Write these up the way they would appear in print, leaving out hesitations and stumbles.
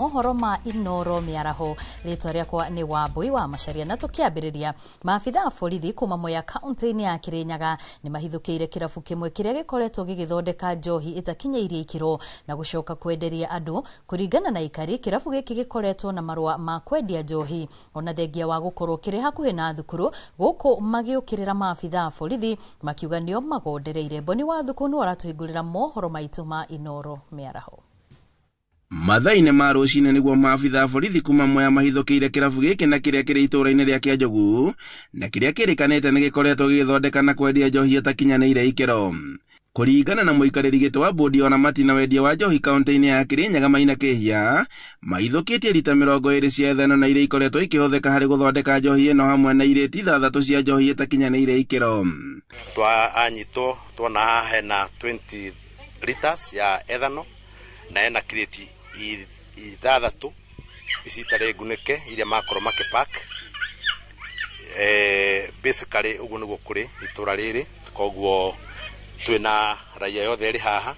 Mohoro ma Inoro mĩaraho, rĩtwa rĩakwa nĩ Wambui wa Macharia. Na tũkĩambĩrĩria, maabitha a borithi kuma Mwea kaunti-inĩ ya Kirinyaga nĩ mahithũkĩire kĩrabu kĩmwe kĩrĩa gĩkoretwo gĩgĩthondeka njohi ĩtakinyĩirie ikĩro na gũcoka kwenderia andũ. Kũringana na aikari, kĩrabu gĩkĩ gĩkoretwo na marũa ma kwendia njohi ona thengia wa gũkorwo kĩrĩ hakuhĩ na thukuru, gũkũ magĩũkĩrĩra maabitha a borithi makiuga nĩo magondereire. Boni wa Thuku nĩwe ũratũhingũrĩra mohoro maitũ ma Inoro mĩaraho. Mathaa-inĩ ma rũcinĩ nĩguo maabitha a borithi kuma Mwea mahithũkĩire kĩrabu gĩkĩ na kĩrĩa kĩrĩ itũũra-inĩ rĩa Kĩanjogu na kĩrĩa kĩrĩkanĩte nĩ gĩkoretwo gĩgĩthondeka na kwendia njohi ĩtakinyanĩire ikĩro. Kũringana na mũikarĩri gĩtĩ wa bodi ya ũramati na wendia wa njohi kaunti-inĩ ya Kirinyaga Maina Kĩhia, mahithũkĩtie rita 20 cia ethano na iria ikoretwo ikĩhũthĩka harĩ gũthondeka njohi ĩno hamwe na irĩti 6 cia njohi ĩtakinyanĩire ikĩro. Twanyitwo tuona haha hena 20 liters ya ethanol na hena kirĩti 6 ici itarĩ ngunĩke iria makorwo makĩpack. Basically ũguo nĩguo kũrĩ itũra rĩrĩ, koguo twĩna raia yothe ĩrĩ haha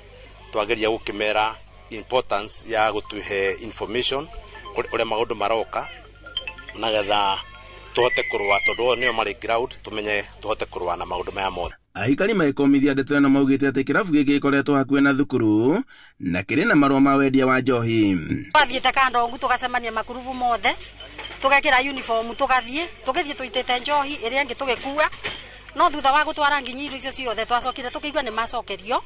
twageria gũkĩmera importance ya gũtũhe information ũrĩa maũndũ maroka nagetha tũhote kũrũa, tondũ o nĩo marĩ ground, tũmenye tũhote kũrũa na maũndũ maya mothe. Aikari magĩkũmithia ndeto ĩno maugĩte atĩ kĩrabu gĩkĩ gĩkoretwo hakuhĩ na thukuru na kĩrĩ na marũa ma wendia wa njohi. Twathiĩte Kandongu tũgacemania makurubu mothe, tũgekĩra uniform tũgathiĩ, tũgĩthiĩ tũitĩte njohi ĩrĩa ĩngĩ tũgĩkua, no thutha wa gũtwara nginya indo icio ciothe twacokire tũkĩigua nĩ macokerio,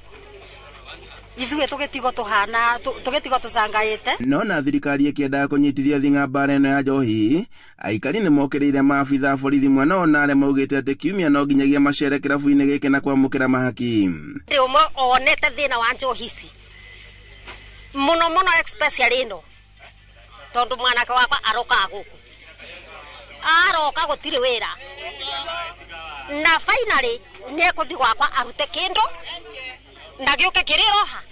ithuĩ tũgĩtigwo tũhana, tũgĩtigwo tũcangaĩte. No na thirikari ĩkĩendaga kũnyitithia thing'a mbara ĩno ya njohi, aikari nĩ mokĩrĩire maabitha a borithi mwena o na arĩa maugĩte atĩ kiumia no nginyagia macere kĩrabu-inĩ gĩkĩ na kwamũkĩra mahaki. Ndĩ ũmwe onete thĩna wa njohi ici mũno mũno, especially ĩno, tondũ mwanake wakwa arokaga gũkũ, aroka gũtirĩ wĩra, na finally nĩ ekũthiĩ gwakwa arute kĩndũ na gĩũke kĩrĩ roha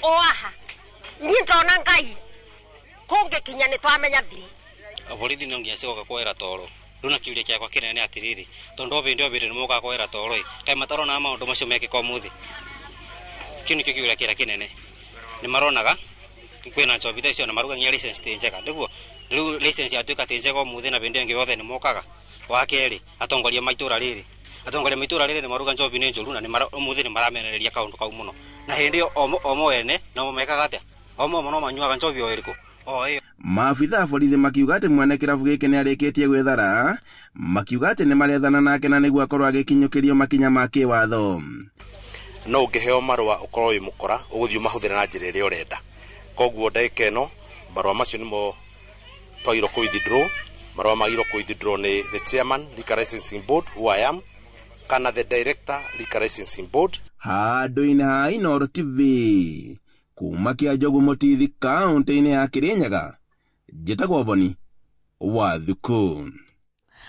o aha. Niĩ ndona Ngai kũngĩkinya nĩ twamenya thiri. Borithi no nginya cigoka kwera toro rĩu, na kĩũria kĩakwa kĩnene nĩ atĩrĩrĩ, tondũ o hĩndĩ o hĩndĩ nĩ mokaga kwera toro ĩ, kaĩ mataronaga maũndũ macio mekĩka ũmũthĩ? Kĩu nĩkĩo kĩũria kĩrĩa kĩnene. Nĩ maronaga kwĩna njohi ta icio na maruga nginya license ti njega, nĩguo rĩu license yatuĩka ti njega ũmũthĩ na hĩndĩ ĩyo ĩngĩ yothe nĩ mokaga. Wa kerĩ, atongoria ma itũra rĩrĩ, atongoria ma itũra rĩrĩ nĩ maruga njohi nĩ njũru na ũmũthĩ nĩ maramenereria kaũndũ kau mũno, na hĩndĩ ĩyo omo ene no mekaga atĩa? Omo no manyuaga njohi o ĩrĩkũ o ĩyo. Maabitha a borithi makiuga atĩ mwene kĩrabu gĩkĩ nĩ arĩkĩtie gwĩthara, makiuga atĩ nĩ marethana nake na nĩguo akorwo agĩkinyũkĩrio makinya ma kĩwatho. No ũngĩheo marũa ũkorwo wĩ mũkora, ũgũthiĩ ũmahũthĩre na njĩra ĩrĩa ũrenda. Koguo ndagĩka ĩno marũa macio nĩmo twagĩrĩirwo kũ withdraw. Marũa magĩrĩirwo kũ withdraw nĩ the chairman Liquor Licensing Board, who I am, kana the director Liquor Licensing Board. Handũ-inĩ ha Inooro TV kuma Kĩanjogu Mũtithi kaunti-inĩ ya Kirinyaga, njĩtagwo Boni wa Thuku.